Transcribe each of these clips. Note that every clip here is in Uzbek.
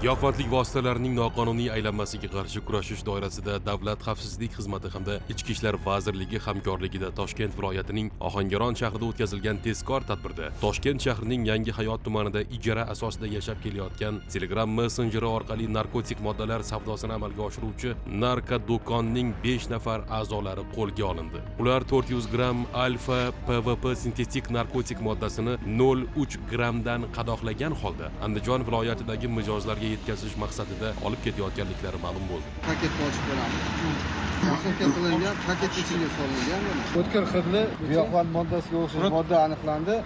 Giyohvandlik vositalarining noqonuniy aylanmasiga qarshi kurashish doirasida Davlat xavfsizlik xizmati hamda Ichki ishlar vazirligi hamkorligida Toshkent viloyatining Ohangaron shahrida o'tkazilgan tezkor tadbirda Toshkent shahrining Yangi Hayot tumanida ijara asosida yashab kelayotgan, Telegram messenjeri orqali narkotik moddalar savdosini amalga oshiruvchi narkodo'konning 5 nafar a'zolari qo'lga olindi. Ular 400 gramm alfa PVP sintetik narkotik moddasini 0,3 grammdan qadoqlagan holda Andijon viloyatidagi mijozlarga yetkazish maqsadida olib ketayotganliklari ma'lum bo'ldi. Paketni ochib ko'ramiz. Фасовка qilingan, paket ichiga solingan buni. O'tkir hidli Giyohvand moddasiga o'xshash modda aniqlandi.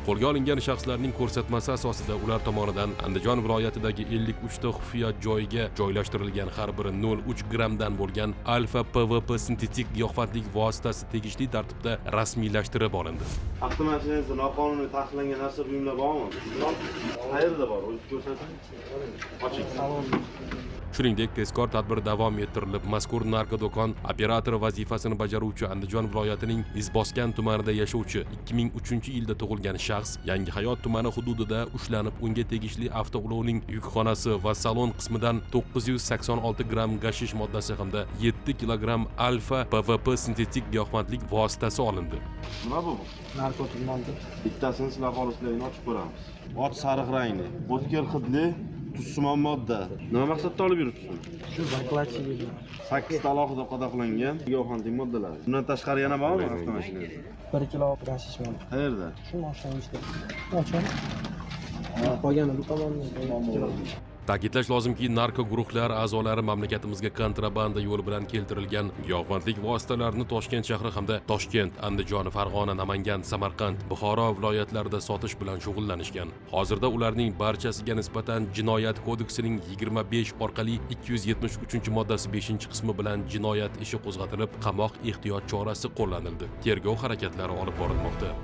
Qo'lga olingan shaxslarning ko'rsatmasi asosida ular tomonidan Andijon viloyatidagi 53 ta xufiya joyiga joylashtirilgan har biri 0,3 grammdan bo'lgan alfa PVP sintetik giyohvandlik vositasi tegishli tartibda rasmiylashtirib olindi. Avtomashinangizda noqonuniy taqiqlangan narsa, buyumlar bormi? Qayerda bor? O'zingiz ko'rsating. Oching. Shuningdek, tezkor tadbir davom ettirilib, mazkur narkodo'kon operatori vazifasini bajaruvchi, Andijon viloyatining Izboskan tumanida yashovchi, 2003-yilda tug'ilgan shaxs Yangi Hayot tumani hududida ushlanib, unga tegishli avtoulovning yukxonasi va salon qismidan 986 gramm gashish moddasi hamda 7 kilogramm alfa PVP sintetik giyohvandlik vositasi olindi. Nima bu? Narkotik modda. Bittasini sizlar xolisligini ochib ko'ramiz. Och sariq rangli, o'tkir hidli tussimon modda. Nima maqsadda olib yuribsiz uni? Shu закладчик. Sakkizta alohida qadoqlangan giyohvandlik moddalar. Bundan tashqari yana bormi avtomashinangizda? 1 kilo gashish modda. Qayerda? Shu mashinani ichida. Ochamiz. Qolgani bu tomonda. Ta'kidlash lozimki, narkoguruhlar a'zolari mamlakatimizga kontrabanda yo'li bilan keltirilgan giyohvandlik vositalarini Toshkent shahri hamda Toshkent, Andijon, Farg'ona, Namangan, Samarqand, Buxoro viloyatlarida sotish bilan shug'ullanishgan. Hozirda ularning barchasiga nisbatan Jinoyat kodeksining 25 orqali 273 moddasi 5 qismi bilan jinoyat ishi qo'zg'atilib, qamoq ehtiyot chorasi qo'llanildi. Tergov harakatlari olib borilmoqda.